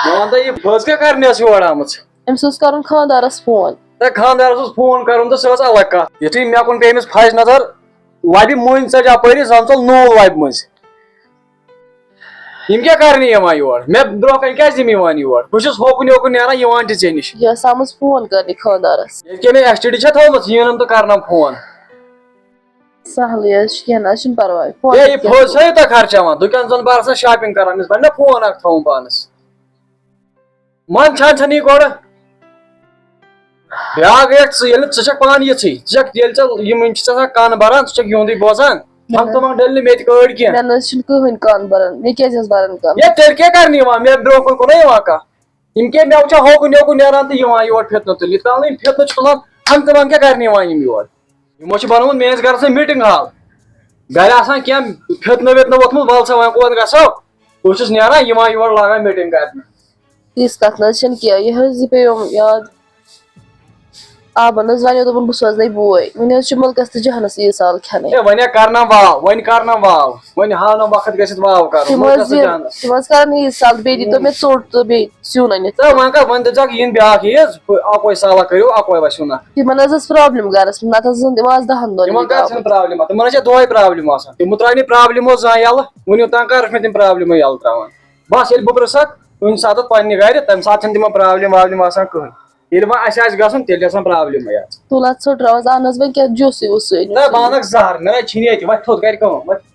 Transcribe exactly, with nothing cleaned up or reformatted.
مےٚ وَن تہٕ، یہِ پھٔز کیٛاہ کَرنہِ ٲس یور آمٕژ؟ أمِس اوس کَرُن خانٛدارَس فون۔ تہٕ خانٛدارَس اوس فون کَرُن تہٕ سۄ ٲس الگ کَتھ۔ یُتھُے مےٚ کُن پیٚیہِ أمِس پھَش نظر، لَبہِ مٔنٛزۍ ژَجہِ اَپٲری، زَن ژَل نوٗل لَبہِ مٔنٛزۍ۔ یِم کیٛاہ کَرنہِ یِوان یور؟ مےٚ برٛونٛہہ کَنہِ کیٛازِ یِم یِوان یور؟ بہٕ چھُس ہوکُن یوکُن نیران، یِوان تہِ ژےٚ نِش۔ یہِ ٲس آمٕژ فون کَرنہِ خانٛدارَس۔ ییٚلہِ کہِ مےٚ S T D چھےٚ تھٲومٕژ، یِیِن یِم تہٕ کَرنَم فون۔ سہلٕے حظ چھُ، کینٛہہ نہ حظ چھُنہٕ پَرواے۔ فون ہے، یہِ کیٛاہ فوز چھا یوٗتاہ خرچاوان؟ دُکان زَن بہٕ آسان shopping کَران، أمِس بَنہِ نا فون اَکھ تھاوُن پانَس؟ من چھان چھان یہِ گۄڈٕ۔ بیٛاکھ گٔیَکھ ژٕ، ییٚلہِ ژٕ چھَکھ پانہٕ یِژھٕے، ژٕ چھَکھ، ییٚلہِ ژےٚ یِم، یِم چھِ ژےٚ آسان کَن بَران، ژٕ چھَکھ یِہُنٛدُے بوزان۔ نہ، نہ۔ ہَنٛگتہٕ منٛگہٕ ڈٔلۍ نہٕ مےٚ تہِ کٲڑۍ کینٛہہ۔ مےٚ نہ حظ چھِنہٕ کٕہٕنۍ کَن بَران، مےٚ کیٛازِ حظ بَران کَن؟ ہے، تیٚلہِ کیٛاہ کَرنہِ یِوان؟ مےٚ برٛونٛہہ کُن کُنہ یِوان کانٛہہ؟ یِم کیٛاہ مےٚ وٕچھان ہوکُن یوکُن نیران تہٕ یِوان یور فِتنہٕ تُلِتھ، یِتھ کَنۍ یِم فِتنہٕ چھِ تُلان، ہَنٛگتہٕ منٛگہٕ کیٛاہ کَرنہِ یِوان یِم یور؟ یِمو چھِ بَنومُت میٛٲنِس گَرَس منٛز meeting hall۔ گَرِ آسان کینٛہہ فِتنہٕ وِتنہٕ ووٚتھمُت، وَل سا وۄنۍ کوٚت گژھو؟ بہٕ چھُس نیران، یِوان یور، لاگان meeting کَرنہِ۔ تِژھ کَتھ نہ حظ چھَنہٕ کینٛہہ، یہِ حظ یہِ پیوم یاد۔ آ، بہٕ نہ حظ وَنیو، دوٚپُن، بہٕ سوزنَے بوے۔ وۄنۍ حظ چھُ مُلکَس تہٕ جہانَس ییٖژ حال کھٮ۪نَے۔ ہے، وۄنۍ ہا کَرناو واو، وۄنۍ کَرناو واو، وۄنۍ ہاو نہٕ وقت گٔژھِتھ واو کَرُن، تِم مُلکَس حظ تہٕ یِن، جہانَس۔ تِم حظ کَرَن عیٖد سال بیٚیہِ دِتو مےٚ ژوٚٹ تہٕ بیٚیہِ سیُن أنِتھ۔ تہٕ وۄنۍ کَر، وۄنۍ دٔپۍزِہَکھ یِن بیٛاکھ عیٖد، اَکوے سالہ کٔرِو، اَکوے وَسِو نہ۔ تِمَن حظ ٲس problem گَرَس منٛز، نَتہٕ حظ زَن تِم آز دَہَن دۄہَن تِمَن کَر گٔمٕتۍ چھَنہٕ آمٕتۍ۔ Problem آسان؟ تِمَن حظ چھِ دۄہَے problem آسان۔ تِم مُتراے نہٕ problem اوس زانٛہہ یَلہٕ، وٕنیُک تام کَر چھِ مےٚ تِم problemٕے یَلہٕ ترٛاوان؟ بَس ییٚلہِ بہٕ پرٛژھَکھ، کُنہِ ساتہٕ پنٛنہِ گَرِ، تَمہِ ساتہٕ چھَنہٕ تِمَن problem وابلِم آسان کٕہٕنۍ۔ ییٚلہِ وۄنۍ اَسہِ آسہِ گژھُن، تیٚلہِ چھِ آسان problemٕے یَتھ۔ تُل اَتھ ژھوٚٹ رَوَس، اَہَن حظ، وۄنۍ کیٛاہ juiceٕے وُسٕے أنِو تہٕ تُہۍ؟ بہٕ اَنَکھ زَہر، مےٚ نَے چھِنہٕ ییٚتہِ، وۄتھ تھوٚد کَرِ کٲم، وۄتھ۔